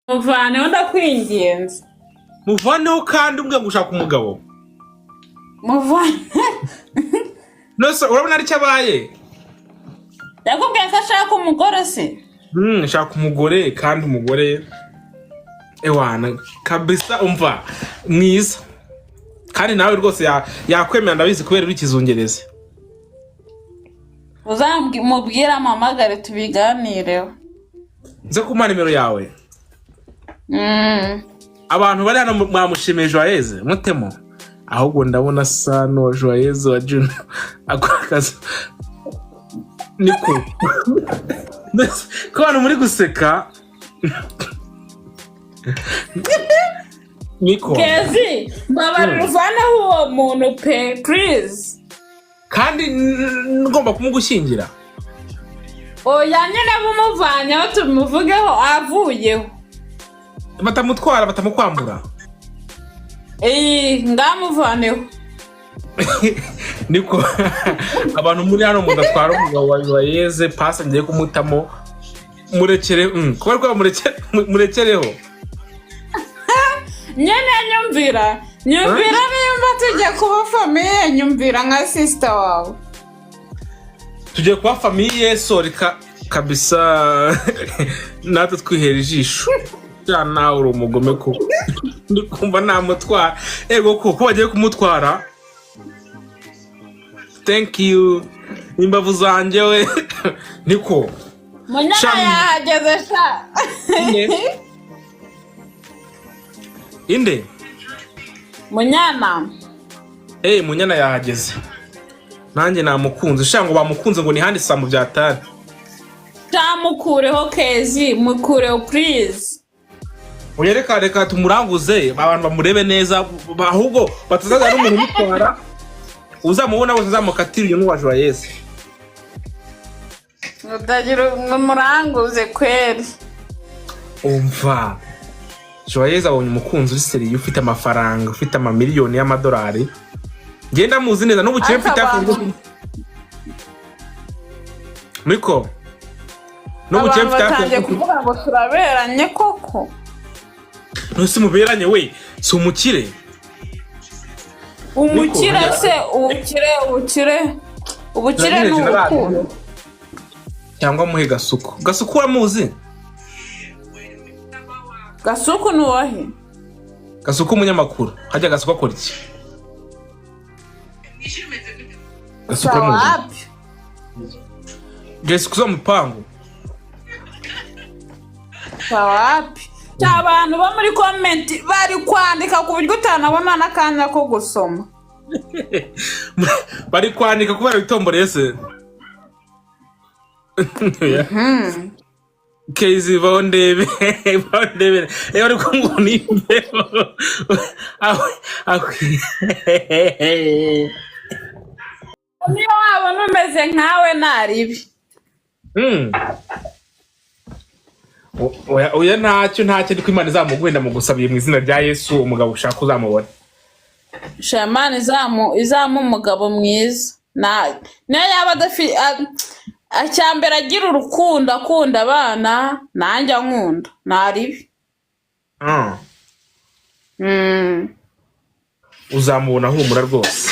Muvaneho, ndakwinginze. Muvaneho kandi umbwira ngo ushaka umugabo. Muvane. Nose urabona aricyo abaye? Yakubwiye ko ashaka umugore se? Nshaka umugore, kandi umugore ewana kabisa, umva, mwiza, kandi nawe rwose yakwemera, ndabizi, kubera uri ikizungerezi. Uzamubwire ampamagare tubiganireho. Nze kumuha nimero yawe? Mm. Abantu bari hano mwamushimiye Joyeze mutemo. Ahubwo ndabona asa n'uwa Joyeze wa Juno akora akazi. Niko ko abantu muri guseka, niko. Kezi, mbabarira, uvaneho uwo muntu pe, please. Kandi ngomba kumugushyingira. Oya nyine, bumuvanyeho tumuvugeho avuyeho. Batamutwara, batamukwambura. Iyi ngamuvaneho. Niko abantu muri hano mudatwara umugabo wa Joyeze, pasi ngiye kumutamo, murekere, kuba rwa murekereho. Nyine nyumvira, nyumvira, nimba tujya kuba famille, nyumvira nka sister wawe. Tugiye kuba famille, sorika kabisa, natwe twihera ijisho. Ya, nawe uri umugome koko. Ndi kumva namutwara. Ego ko bagiye kumutwara. Thank you, imbavu zanjye we, niko. Munyana. Shami. Yahageze sha. Inde? Inde? Munyana. Eh, Munyana yahageze. Nanjye namukunze sha, ngo bamukunze ngo ni handi samu byatari. Sha, mukureho Kezi, mukureho please. Oya, reka, reka tumuranguze, abantu bamurebe neza, ahubwo batazaza n'umuntu umutwara. Uzamubona wese azamukatira uyu n'uwa Joyeze. Utagira umuranguze kweri. Umva, Joyeze abonye umukunzi uri sérieux, ufite amafaranga, ufite amamiliyoni y'amadolari. Ngenda muzi neza n'ubukire Ariko mfite hafi. Abantu Miko, n'ubukire abantu mfite hafi. Batangiye kuvuga ngo turaberanye koko. Ntuse muberanye we, si umukire? Umukire Niko. se, ubukire, ubukire, ubukire ni urukundo. Cyangwa muhe Gasuku. Gasuku uramuzi? Gasuku ni uwahe? Gasuku umunyamakuru. Hajya Gasuku akora iki? Gasuku uramuzi? Wapi. Jessica uza mu mupangu. Wapi, abantu bo muri comment bari kwandika ku buryo utanabona n'akanya ko gusoma. Bari kwandika kubera witomboreye se. Kezi, baho ndebe, baho ndebe. Reba, ariko ngo nimbeho. Niyo wabona umeze nkawe ntaribi. Oya, oya, ntacyo, ntacyo, ariko Imana izamuguhenda mu gusabiye mu izina rya Yesu, umugabo ushaka uzamubona. Shamani izamu umugabo mwiza. Niyo yaba adafite, icyambere agira urukundo, akunda abana, nanjye ankunda, ntaribi. Uzamubona, humura rwose.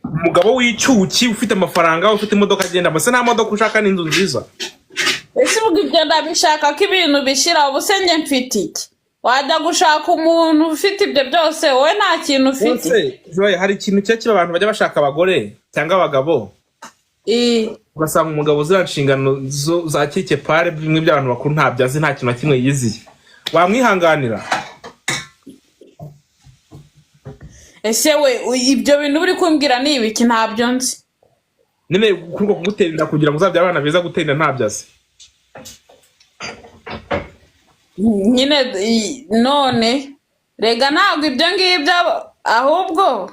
Umugabo w'icyuki, ufite amafaranga, ufite imodoka agenda se. Nta modoka ushaka n'inzu nziza? Ese ubwo ibyo ndabishaka ko ibintu bishira? Ubu se njye mfite iki? Wajya gushaka umuntu ufite ibyo byose, wowe nta kintu ufite? Ese Joy, hari ikintu cyo kiba, abantu bajya bashaka abagore cyangwa abagabo, ugasanga umugabo ziriya nshingano za kike pare, bimwe by'abantu bakuru, ntabyo azi, nta kintu na kimwe yiziye, wamwihanganira? Ese we, ibyo bintu uri kumbwira ni ibiki? Ntabyo nzi. Nyine kuri uko kugutera inda kugira ngo uzabyare abana beza, gutera inda ntabyo azi. Nyine none rega ntabwo ibyo ngibyo, ahubwo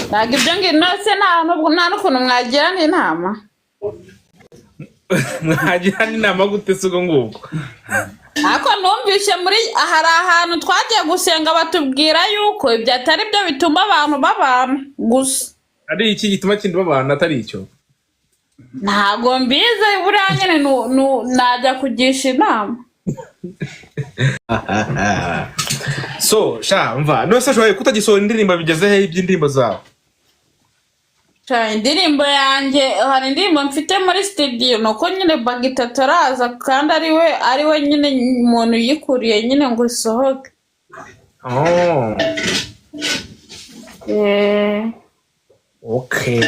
ntabwo ibyo ngibyo nose, nta nubwo nta n'ukuntu mwagirana inama. Mwagira n'inama gute se ubwo ngubwo? Ariko numvise muri hari ahantu twagiye gusenga, batubwira yuko ibyo atari byo bituma abantu babana gusa. Ari iki gituma kindi babana atari icyo? Ntabwo mbizi, buriya nyine najya kugisha inama. So sha, mva none se ushoboye kutagisohora indirimbo? Bigeze he iby'indirimbo zawe? Sha, indirimbo yanjye, hari indirimbo mfite muri studio, ni uko nyine Bagita ataraza, kandi ari we nyine umuntu uyikuriye nyine ngo isohoke. Oh. Eh. Okay,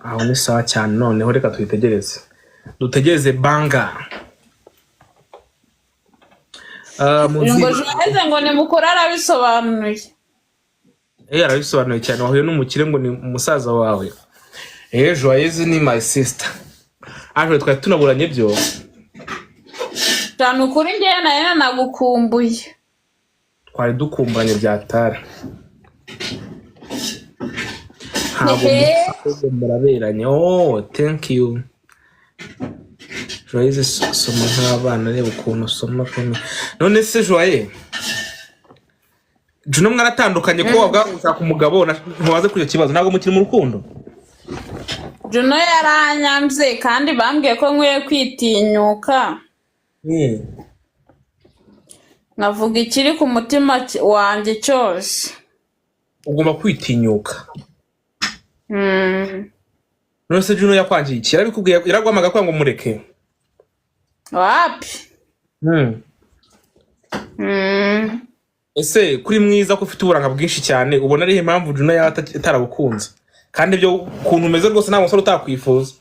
aho ni sawa cyane. Noneho reka tuyitegereze, dutegereze banga. Ah, Ngo muzi Joyce ngo ni mukuru, arabisobanuye. Eh, arabisobanuye cyane. Wahuye n'umukire ngo ni umusaza wawe. Eh, Joyeuse ni my sister. Aje twari tunaburanye byo. Cyane, ukuri ngewe nari nanagukumbuye. Twari dukumburanye byatara, ntabwo Ehe. musa muraberanye. Oh, thank you, Joyeuse. Soma nk'abana, reba ukuntu usoma kome. None se Joye, Juno mwaratandukanye ko wabwa gushaka umugabo? Ntiwaze kuri icyo kibazo, ntabwo mukiri mu rukundo? Juno yaranyanze, kandi bambwiye ko nkwiye kwitinyuka nkavuga ikiri ku mutima wanjye cyose. Ugomba kwitinyuka. None se Juno yakwangiye iki? Yarabikubwiye? Yaraguhamagaye kugira ngo mureke? Wapi. Ese kuri mwiza, ko ufite uburanga bwinshi cyane, ubona ariyo impamvu Juno yaba atarabukunze? Kandi ibyo ukuntu umeze rwose, nta musore utakwifuza.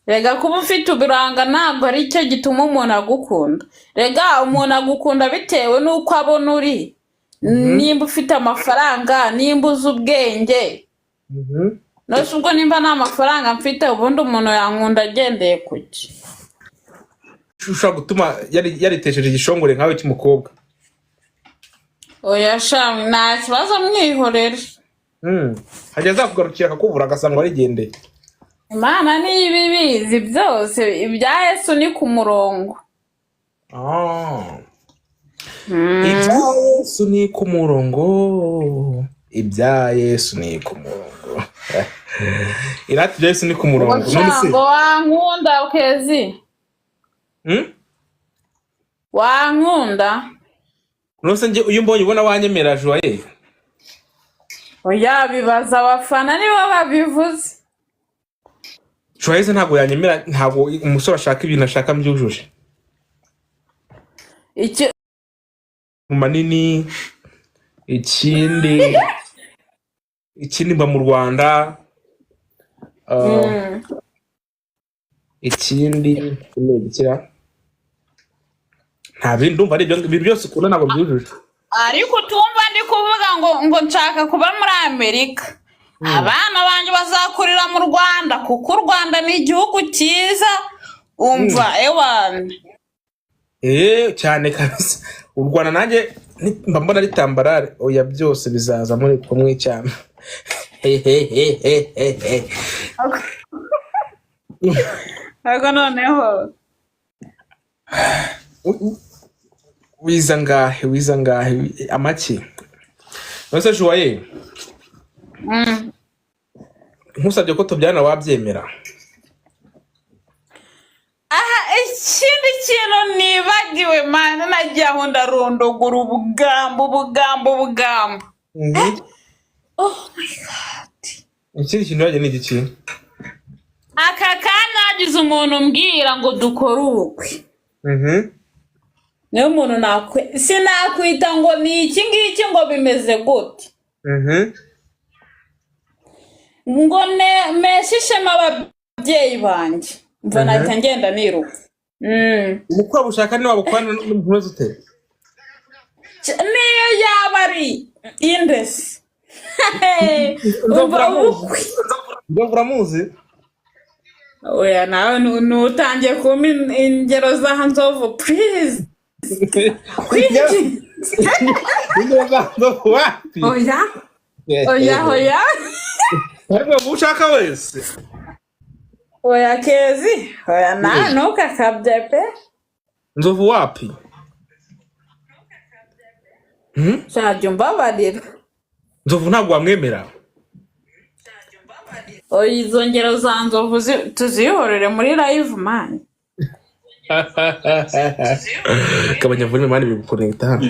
Rega kuba ufite uburanga ntabwo ari cyo gituma umuntu agukunda. Rega umuntu agukunda bitewe n'uko abona uri, nimba ufite amafaranga, nimba uzi ubwenge. Nose ubwo nimba nta mafaranga mfite, ubundi umuntu yankunda agendeye ku ki? Ushobora gutuma yaritesheje igishongore nkawe cy'umukobwa. Oya sha, nta kibazo, mwihorere. Hajya azakugarukira akakubura, agasanga warigendeye. Imana niyo ibibizi byose, ibya Yesu ni ku murongo. Ah. Ibya Yesu ni ku murongo, ibya Yesu ni ku murongo, irati ibya Yesu ni ku murongo. None se Ngo wankunda, Kezi? Hmm? Wankunda? None se njye iyo umbonye ubona wanyemera, Joye? Oya, bibaza abafana, nibo babivuze. Joyeux ntabwo yanyemera, ntabwo umusore ashaka ibintu ashaka mbyujuje. Icyo Mu manini, ikindi mba mu Rwanda. Ikindi ni igikira, nta bindi, ndumva ari ibyo ibintu byose ukunda ntabwo byujuje. Ariko utumva ndi kuvuga ngo nshaka kuba muri Amerika, abana banjye bazakurira mu Rwanda, kuko u Rwanda ni igihugu cyiza, umva ewana. Eh, cyane kabisa, u Rwanda nanjye mba mbona ari tambarare. Oya, byose bizaza muri kumwe cyane. Hehehehehe. Ariko noneho Wiza ngahe, wiza ngahe, amaki none se, Joye? Nkusabye ko tubyarana, wabyemera? Aha, ikindi kintu nibagiwe, mana, nagiye aho ndarondogora ubugambo, ubugambo, ubugambo. Oh my God. Ikindi kintu wagiye ni igiki? Aka kanya hagize umuntu umbwira ngo dukore ubukwe, niyo muntu nakwe sinakwita ngo ni iki ngiki, ngo bimeze gute, ngo meshe ishema ababyeyi banjye, mva nahita ngenda niruka. Umukwe bushaka niba wabukorana n'umuntu umeze ute? Niyo yaba ari indesi, Nzovu umva uramuzi? ubukwe. Nzovu uramuzi? Oya, nawe ntutangiye kumpa ingero za Nzovu, please. Ingero za Nzovu wapi? Oya, oya, oya. Ariko uwo ushaka wese. Oya Kezi, oya, nawe ntukakabye pe. Nzovu wapi? Hmm? Shajya umbabarira. Nzovu ntabwo wamwemera? Oya, izo ngero za nzovu tuzihorere muri live, man. Gabanya volume, man, biri guconnecta hano.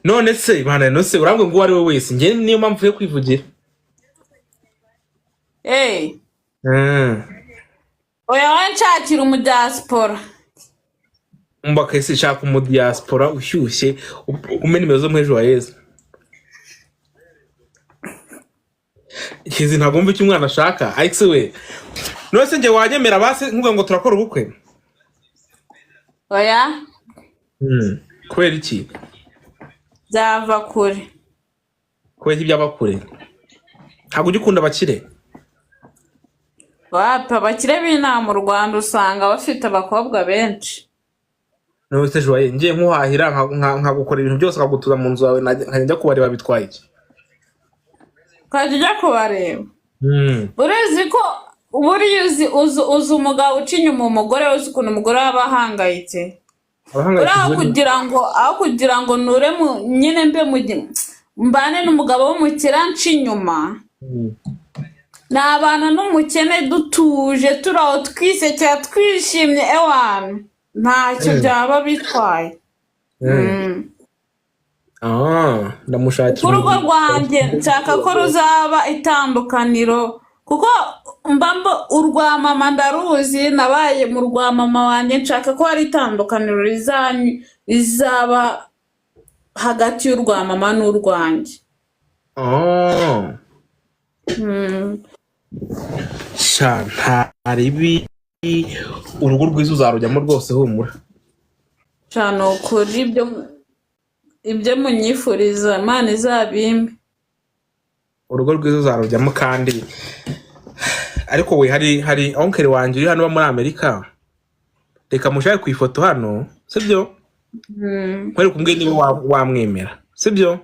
None se bana, none se urambwe ngo uwo ari we wese, njye niyo mpamvu yo kwivugira. Oya, wowe nshakira umudiaspora. Umva kese, shaka umudiaspora ushyushye, umpe nimero zo muri ejo heza. Kizi ntabwo wumva icyo umwana ashaka, ariko se we, none se njye wanyemera basi nkuvuga ngo turakora ubukwe? Oya. Kubera iki? Byava kure. Kubera iki byaba kure? Ntabwo ujya ukunda abakire? Wapi, abakire b'inaha mu Rwanda usanga bafite abakobwa benshi. None se Joye, ngiye nkuhahira, nkagukora ibintu byose, nkagutuza mu nzu yawe, nkajya njya kubareba, bitwaye iki? Ukajya ujya kubareba? Urizi ko buriya uzi umugabo uca inyuma umugore we, uzi ukuntu umugore we aba ahangayitse? Uriya Abahangayikishijwe aho kugira ngo nure mu nyine mbe mu mbane n'umugabo w'umukire anca inyuma, nabana n'umukene dutuje, turi aho twisekera, twishimye, ewana ntacyo byaba bitwaye. Ah, ndamushakira. Ku rugo rwanjye nshaka ko ruzaba itandukaniro, kuko mba urwa mama ndaruzi, nabaye mu rwa mama wanjye. Nshaka ko hari itandukaniro rizaba hagati y'urwa mama n'urwanjye. Sha, nta ribi, urugo rwiza uzarujyamo rwose, humura. Cyane, ukuri ibyo munyifuriza Imana izabimpe. Urugo rwiza uzarujyamo kandi. Ariko we, hari oncle wanjye uri hano uba muri Amerika, reka mushake ku ifoto hano, sibyo? Nkwereke, umbwire niba wamwemera, sibyo?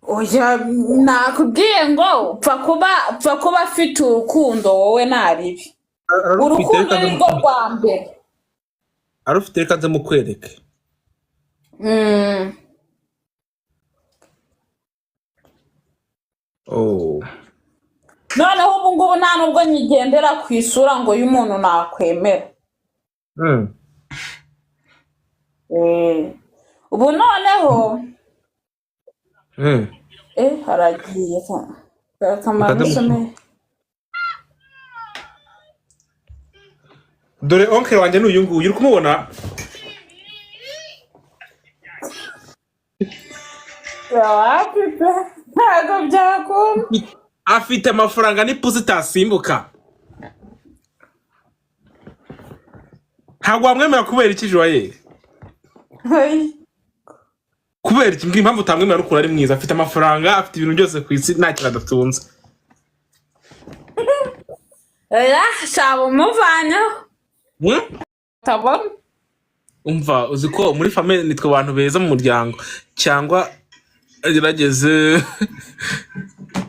Oya, nakubwiye ngo pfa kuba afite urukundo, wowe nta ribi. Ararufite. Urukundo Reka ni rwo rwa mbere. Arufite, reka nze mukwereke. Oh. Noneho ubu ngubu nta nubwo nyigendera ku isura ngo y'umuntu nakwemera. Ubu noneho haragiye kamara. Reka nze Usome. Dore oncle wanjye ni uyu nguyu, uri kumubona? Wapi pe, ntabwo byakunda. Afite amafaranga n'ipusi itasimbuka. Ntabwo wamwemera kubera iki, Joye? Hey. Kubera iki? Mbwira impamvu utamwemera n'ukuntu ari mwiza, afite amafaranga, afite ibintu byose ku isi, nta kintu adatunze. Oya, shaba umuvanyeho. Tabona. Umva, uzi ko muri famille nitwe abantu beza mu muryango, cyangwa gerageze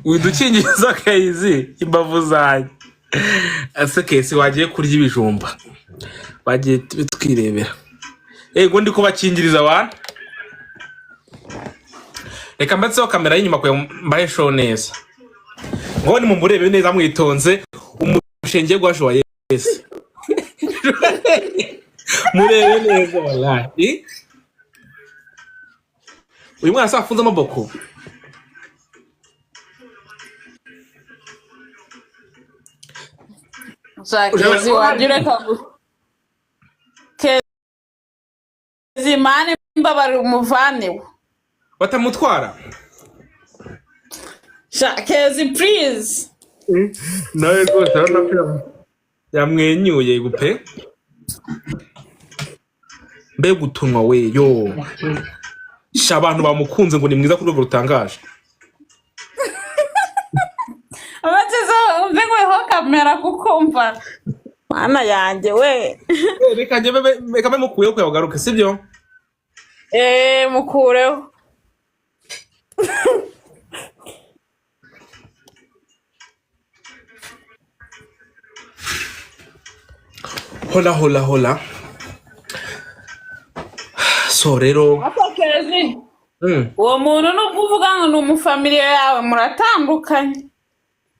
widukingiriza Keyizi imbavu zanjye. Ese Kesi wagiye kurya ibijumba, bagiye twirebera. Ego, ndi kubakingiriza wana. Reka mbatseho kamera y'inyuma kugira ngo mbahe show neza, ngo nimumurebe neza mwitonze umushenge gwa Joyeuse, murebe neza. Wallahi uyu mwana se afunze amaboko? Kezi, wajya ureka Kezi, man, mbabarira umuvanewe. Batamutwara. Sha Kezi, please. Nawe rwose urabona ko yamwenyuye pe. Mbega utunwa we yo! Sha, abantu bamukunze ngo ni mwiza ku rwego rutangaje. Abakiza umve ngo kamera, kuko mva mana yanjye we. Reka njye reka mbe mukuyeho kugira ngo agaruke, sibyo? Eee, mukureho. Hola hola hola, so rero Ako Kezi, uwo muntu nubwo uvuga ngo ni umufamiliya yawe, muratandukanye.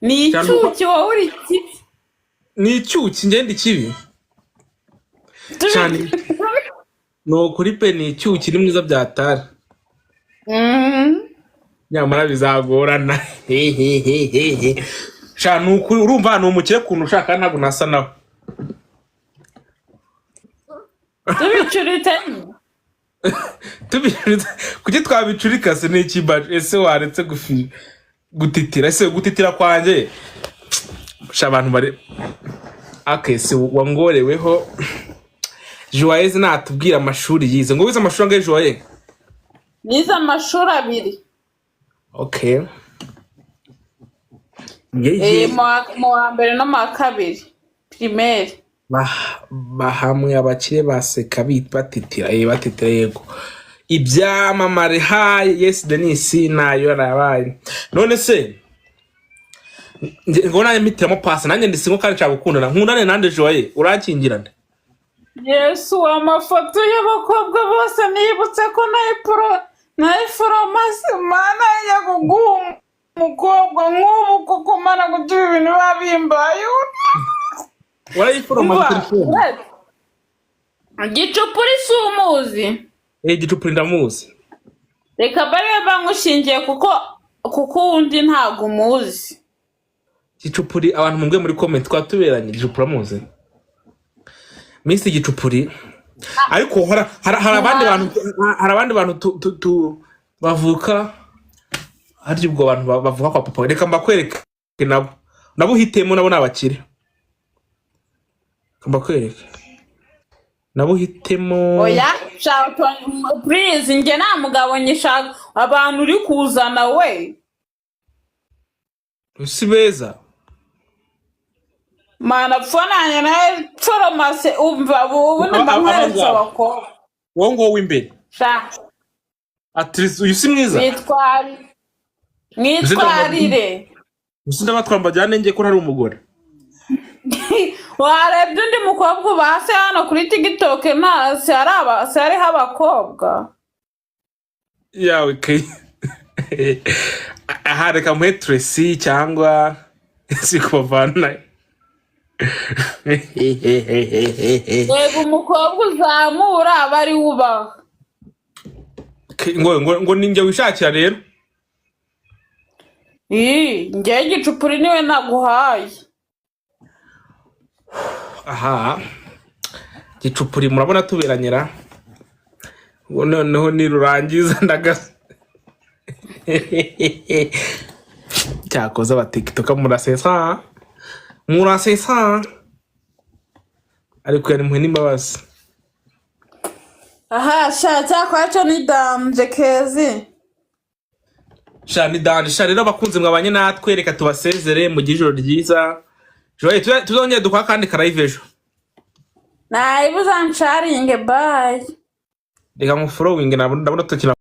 Ni Cyane uko- icyuki, wowe uri kibi. Ni icyuki, ngenda ikibi cyane. Ni ukuri pe, ni icyuki, ni mwiza byatara. Nyamara bizagorana. Sha, ni ukuri, urumva ni umukire kuntu ushaka, ntabwo nasa nawe. Tubicuritse. Tubicuritse? Kuki twabicurika se? Ni ikibaje ese? Waretse gufi gutitira ese? Gutitira kwanjye, sha, abantu bari akese wangoreweho. Joyeuse natubwira amashuri yize. Ngo wize amashuri angahe, Joyeuse? Nize amashuri abiri. Okay. Mu wa mbere no mu wa kabiri primaire. Bahamwe abakire baseka batitira, batitira, yego, ibyamamare. Hayi, yes, Denis nayo yarabaye. None se ngo nanjye mpitiramo pasi, nanjye ndi single kandi nshaka gukundana. Nkundane nande, Joye? Urankingirane? Yesu, amafoto y'abakobwa bose nibutse ko nayi foromasi. Mana, ya kuguha umukobwa nk'ubu kuko, mana, kugira ibintu biba bimbayeho. Warayiforoma? Umva, Telefone. Gicupuri si umuzi? Gicupuri ndamuzi. Reka bariwe bangushingiye kuko uwundi ntabwo umuzi. Gicupuri, abantu mumbwe muri comment twatuberanye. Gicupuri amuzi, Miss Gicupuri. Ariko hari abandi bantu, hari abandi bantu bavuka harya, ubwo bantu bavuka kwa papa. Reka mbakwereke nabo uhitemo, nabo ni abakire. Reka mbakwereke nabo uhitemo. Oya, shaka please, njye nta mugabo nyishaka. Abantu uri kuzana we. Si beza? Mana, pfa nawe foromase, umva, ubundi mba nkweretse Aba ngaba. abakobwa. Wowe nguwo w'imbere. Sha. Ati uyu si mwiza? Mwitwarire. Gusa ndabatwara mbajyane njye ko ntari umugore. Warebye undi mukobwa uba hasi hano kuri TikTok, nta si hari si hariho abakobwa. Yawe ke, aha reka muhe Tracy cyangwa si kubavana. Reba umukobwa uzamura aba ari we ubaha. Ngo ni njye wishakira rero. Ii, njyewe igicupuri niwe naguhaye. Aha Gicupuri murabona tuberanyira ngo noneho nirurangiza ndagasa. Cyakoze abatikitoka murasesa, murasesa, ariko yari muhe n'imbabazi. Aha sha, cyakora cyo ni danger kezi. Sha, ni danger sha. Rero abakunzi mwabanye natwe, reka tubasezere, mugire ijoro ryiza. Joye, tuzongere dukora kandi ka live ejo. Nayibuza nsharinge, bye. Reka nkufollowing, ndabona tukina.